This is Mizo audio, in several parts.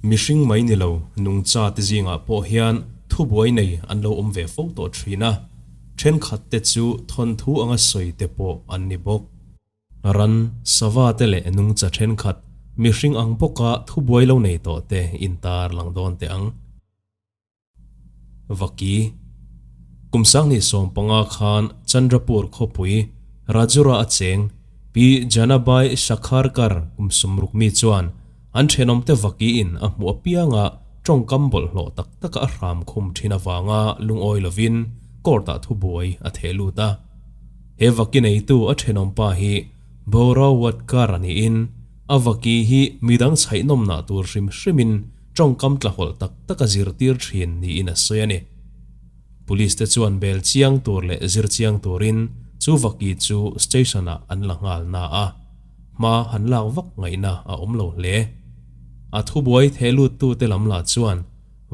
Mihring mai ni lo, nungcha te zingah pawh hian thubuai nei an lo awm ve fo tawh thin a, thenkhat te chu thawnthu anga sawi te pawh an ni bawk. Ran, sava te leh nungcha thenkhat mihring ang bawka thubuai lo nei tawh te intar lang dawn teh ang. Vaki. Kum 2015 khan Chandrapur khawpui Rajura a cheng Pi Janabai Shakharkar kum 60 mi chuan an thenawmte Vaki in a hmuh apianga tawngkam bawlhhlawh tak taka a hram khum thin avanga lungawi lovin court-ah thubuai a theh lut a. He Vaki neitu a thenawmpa hi Bhaurao Wadkar a niin a Vaki hi midang chhaihnawmnah tur hrim hrimin tawngkam tlahawlh tak tak a zirtir thin niin a sawi a ni. Police te chuan bel chiang tur leh zir chiang turin chu vaki chu station ah an la nghal na a, hma han lak vak ngaihna a awm lo hle. A thubuai theh lut tu te lam lah chuan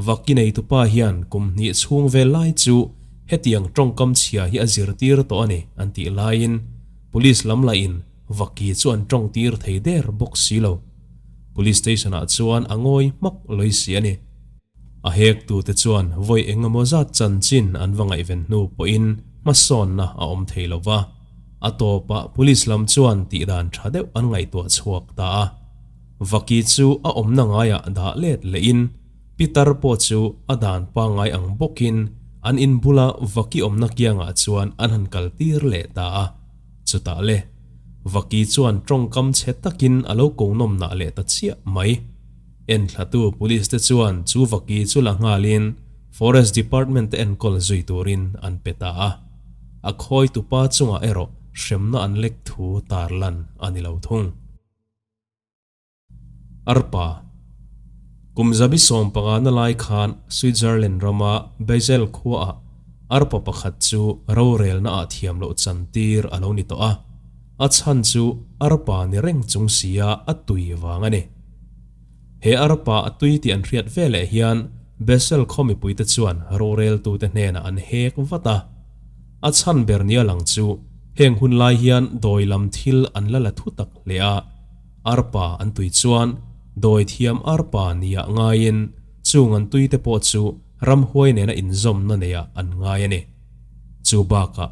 vaki neitupa hian kum hnih chhung vel lai chu hetiang tawngkam chhia hi a zirtir tawh a ni an tih laiin police lam lahin vaki chu an tawngtir thei der bawk si lo. Police station ah chuan a ngawi hmak lawih si a ni. A hek tu te chuan vawi engemaw zat chanchin an va ngaihven hnu pawhin hmasawnna a awm thei lo va, a tawpah police lam chuan tihdan tha deuh an ngaihtuah chhuak ta a. Vaki chu a awmna ngaiah dah let lehin Pitar pawh chu a dan pangngai ang bawkin an in bula Vaki awmna kiangah chuan an han kal tir leh ta a. Chutah le, Vaki chuan tawngkam chhe takin a lo ko nawm nah leh ta chiah mai. Enthlatu Police te chuan chu Vaki chu la nghalin Forest Department te enkawl zui turin an pe ta a. A khawi tupa chungah erawh hremna an lek thu tarlan a ni lo thung. Arpa. Kum 75 na lai khan Switzerland rama Basel khuaah arpa pakhat chu rorelna ah thiam loh chantir a lo ni tawh a, a chhan chu arpa ni reng chung sia a tui vang a ni. He arpa a tui tih an hriat veleh hian Basel khaw mipuite chuan roreltute hnenah an hek vat a. A chhan ber nia lang chu heng hun lai hian dawi lam thil an la la thu tak hle a. Arpa an tui chuan dawi thiam arpa nia ngaiin chung an tui te pawh chu ramhuai nena inzawmna neiah an ngai a ni. Chu bakah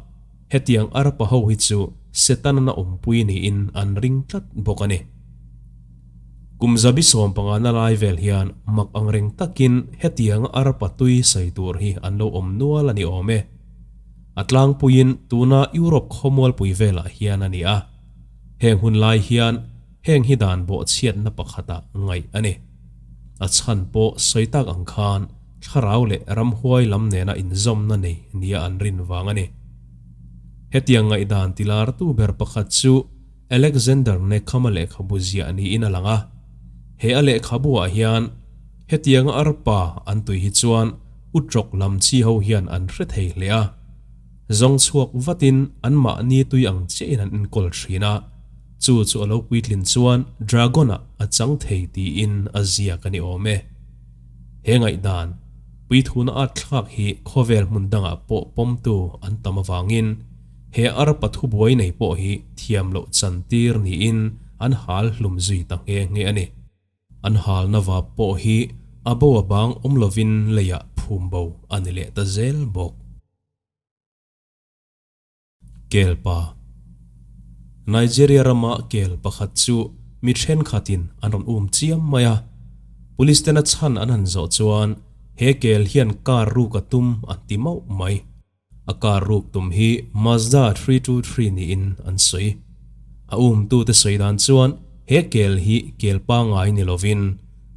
hetiang arpa ho hi chu Setana awmpui niin an ring tlat bawk a ni. Kum 75 na lai vel hian mak angreng takin hetianga arpa tui sawi tur hi an lo awm nual a ni awm e. A tlangpuiin tuna Europe khawmualpui velah hian a ni a. Heng hun lai hian heng hi dan bawhchhiatna pakhatah ngaih a ni. A chhan pawh sawi tak ang khan thlarau leh ramhuai lam nena inzawmna nei nia an rin vang a ni. Hetiang ngaihdan tilartu ber pakhat chu Alexander Nekhama lehkhabu ziah niin a lang a. He a lehkhabuah hian hetianga arpa an tui hi chuan utrawk lam chi ho hian an hre thei hle a. Zawng chhuak vatin anmahni tui ang chiahin an enkawl thin a, chu chu a lo puitlin chuan Dragon-ah a chang thei tiin a ziak a ni awm e. He ngaihdan, puithuna at thlak hi khawvel hmun dangah pawh pawmtu an tam avangin he arpa thubuai nei pawh hi thiam loh chantir niin an hal hlum zui ta nghe nghe a ni. An halna vap pawh hi a bo a bang awm lovin leiah phum bo a ni leh ta zel bawk. Kelpa. Nigeria rama kel pakhat chu mi thenkhatin an rawn um chiam mai a. Police tena chhan an han zawh chuan he kel hian car ruk a tum an ti mauh mai. A car ruk tum hi Mazda 323 niin an sawi. A umtute sawi dan chuan he kel hi kel pangngai ni lovin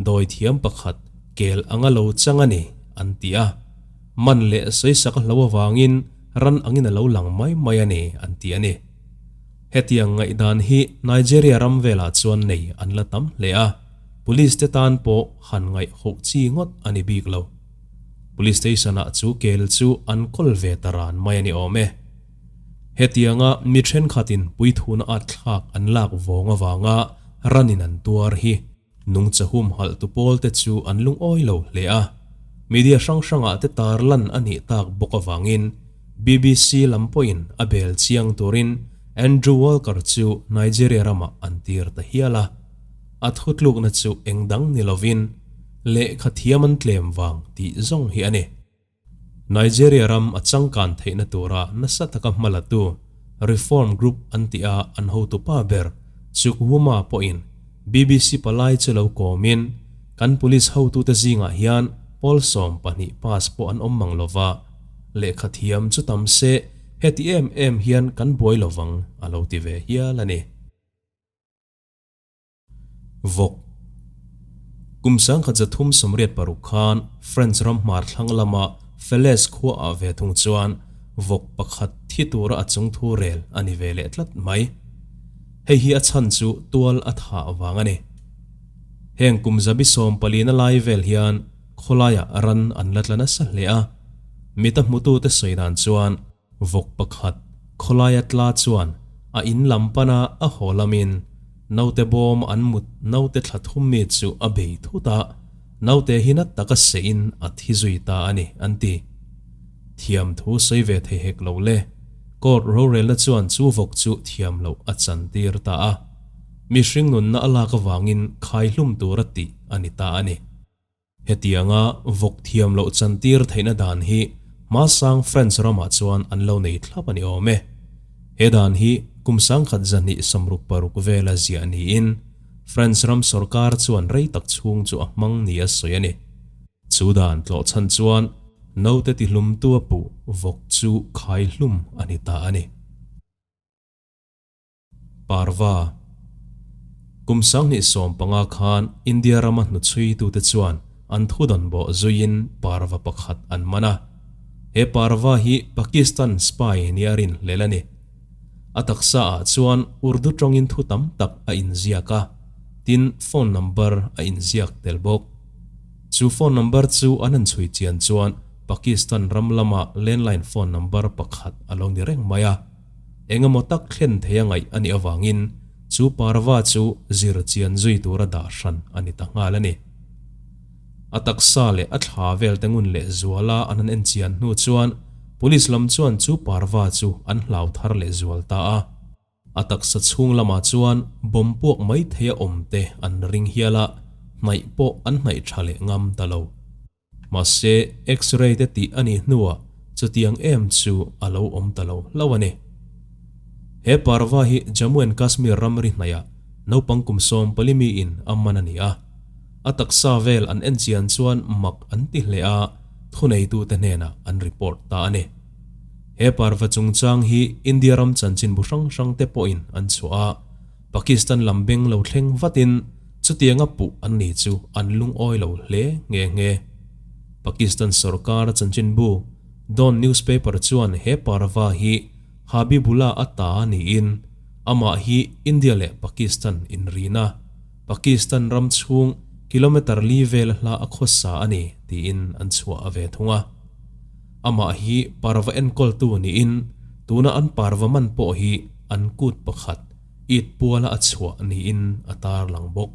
dawithiam pakhat kel anga lo chang a ni an ti a. Man leh sawisak a hlo avangin ran angin a lo lang mai mai a ni, an ti a ni. Hetiang ngaihdan hi Nigeria ram velah chuan nei an la tam hle a, police te tan pawh han ngaih hoh chi ngawt a ni bik lo. Police station ah chu kel chu an kawl ve ta ran mai a ni awm e. Hetianga mi thenkhatin puithuna at thlak an lak vawng avanga ranin an tuar hi Nungcha humhalh tu pawl te chu an lungawi lo hle a, media hrang hrangah te tar lan a nih tak bawk avangin BBC lam pawhin a bel chiang turin Andrew Walker chu Nigeria ramah an tir ta hial a. A thutlukna chu eng dang ni lovin Lehkha thiam an tlem vang tih zawng hi a ni. Nigeria ram a changkan theihna tura nasa taka hma latu Reform Group an tih a an hotupa ber Chukwuma pawhin BBC palai chu lo kawmin, Kan police hotute zingah hian pawl 12 pass pawh an awm mang lova, lehkha thiam chu tam se heti em em hian kan buai lovang a lo ti ve hial a ni. Vawk. Kum 1386 khan French ram hmar thlang lama Falaise khua ah ve thung chuan vawk pakhat thi tura a chung thu rel a ni ve leh tlat mai. Hei hi a chhan chu tual a thah vang a ni. Heng kum zabi sawmpalina lai vel hian khawlaiah ran an la tla nasa hle a, mita hmutute sawi dan chuan, Vawk pakhat khawlaia tla chuan a in lam pana a haw lamin naute bawm an mut naute thla thum mi chu a bei thut a, naute hi na taka seihin a thi zui ta a ni, an ti. Thiam thu sawi ve thei hek lo le. Court rorelna chuan chu vawk chu thiam loh a chan tir ta a. Mihring nunna a lak avangin khai hlum tura tih a ni ta a ni. Hetianga vawk thiam loh chantir theihna dan hi hmasang French ramah chuan an lo nei thlap a ni awm e. He dan hi kum 1266 vela ziah niin French ram sorkar chuan rei tak chhung chu a hmang nia sawi a ni. Chu dan tlawh chhan chuan naute tihlumtu a puh vawk chu khai hlum a ni ta a ni. Parva. Kum 2015 khan India rama hnuchhuitute chuan an thudawn bawh zuiin parva pakhat an man a. He parva hi Pakistan spy nia rinhlel a ni. A taksa ah chuan Urdu tawngin thu tam tak a inziak a, tin phone number a inziak tel bawk. Chu phone number chu an han chhui chian chuan Pakistan ram lama landline phone number pakhat a lo ni reng mai a. Engemaw tak thlen thei a ngaih a nih avangin chu parva chu zir chian zui tura dah hran a ni ta nghal a ni. A taksa leh a thla vel te ngun leh zuala an han en chian hnu chuan police lam chuan chu parva chu an hlau thar leh zual ta a. A taksa chhung lamah chuan bomb puak mai thei a awm te an ring hial a, hnaih pawh an hnaih tha leh ngam ta lo. Mahse, X-ray te tih a nih hnuah chutiang em chu a lo awm ta lo hlauh a ni. He parva hi Jammu and Kashmir ramri hnaihah naupang kum 14 miin a man a ni a. A taksa vel an en chian chuan mak an ti hle a, thuneitute hnenah an report ta a ni. He parva chungchang hi India ram chanchinbu hrang hrangte pawhin an chhuah a. Pakistan lam beng lo thleng vatin chutianga puh an ni chu an lungawi lo hle nghe nghe. Pakistan sorkar chanchinbu Dawn newspaper chuan he parva hi Habibullah a ta niin amah hi India leh Pakistan inrina Pakistan ram chhung kilometer li vel hla a khawsa a ni tiin an chhuah a ve thung a. Amah hi parva enkawltu niin tuna an parva man pawh hi an kut pakhat it puala a chhuah niin a tarlang bawk.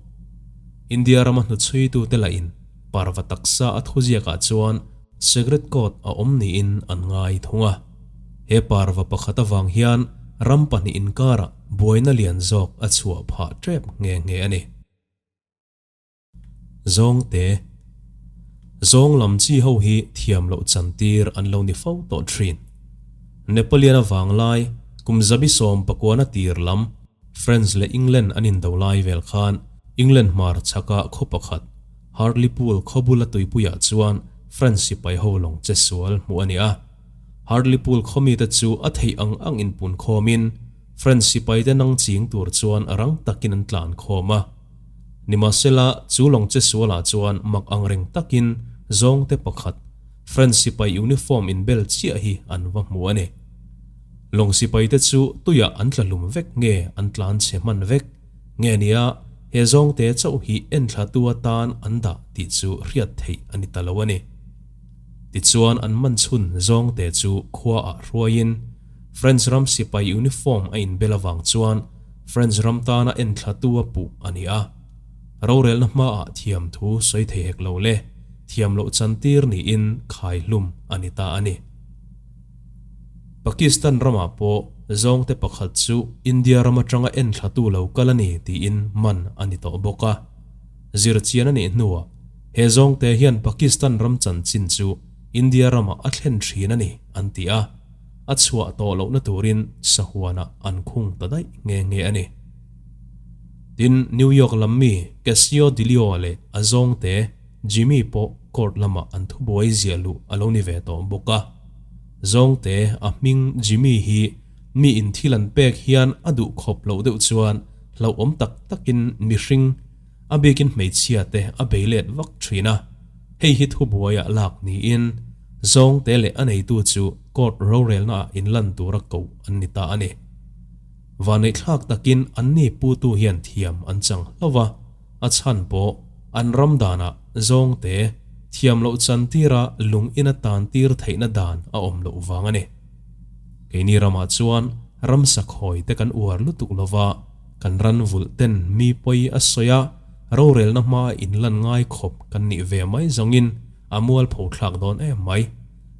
India rama hnuchhuitute lahin parva taksa a thuziakah chuan secret code a awm niin an ngai thung a. He parva pakhat avang hian ram pahnih inkarah buaina lian zawk a chhuah phah tep nghe nghe a ni. Zawngte. Zawng lam chi ho hi thiam loh chantir an lo ni fo tawh thin. Napoleon-a vanglai, kum zabi sawm pakuana tir lam, France leh England an indo lai vel khan England hmar chhaka khaw pakhat, Hartlepool khaw bula tuipuiah chuan French sipai ho lawng che sual hmuh a ni a. Hartlepool khaw mite chu a theih ang ang inpun khawmin French sipaite nang ching tur chuan rang takin an tlan khawm a. Nimahsela, chu lawng che sualah chuan mak angreng takin zawngte pakhat, French sipai uniform inbel chiah hi an va hmu a ni. Lawng sipaite chu tuiah an tla hlum vek nge an tlan chhe hman vek nge nia he zawngte chauh hi enthlatu atan an dah tih chu hriat theih a ni ta lo a ni. Tichuan an man chhun zawngte chu khuaah hruaiin French ram sipai uniform a inbel avang chuan French ram tana enthlatu a puh a ni a. Rorelna hmaah thiam thu sawi thei hek lo le, thiam loh chantir niin khai hlum a ni ta a ni. Pakistan ramah pawh zawngte pakhat chu India ram atanga enthlatu lo kal a ni tiin man a ni tawh bawk a. Zirchian a nih hnuah. He zawngte hian Pakistan ram chanchin chu India ramah a thlen thin a ni, an ti a. A chhuah tawh lohna turin sahuanah an khung ta daih nghe nghe a ni. Tin, New York lam mi Casio Dilio leh a zawngte Jimmy pawh court lamah an thubuai ziah luh a lo ni ve tawh bawk a. Zawngte a hming Jimmy hi mi in thil an pek hian a duh khawp loh deuh chuan hlauhawm tak takin mihring a bikin hmeichhia te a bei let vak thin a. Hei hi thubuaiah lak niin Zawngte leh a neitu chu court rorelnaah inlan tura koh an ni ta a ni. Vaneihthlak takin anni putu hian thiam an chang hlauh va, a chhan pawh an ram danah zawngte thiam loh chantira lung ina tan tir theihna dan a awm loh vang a ni. Keini ramah chuan ramsa khawi te kan uar lutuk lo va, kan ran vulh ten mi pawi a sawi a, rorelna hmaa inlan ngai khawp kan nih ve mai zawngin a mualpho thlak dawn em mai.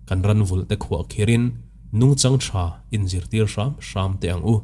Kan ran vulh te khuah khirin nungchang tha inzirtir hram hram teh ang u.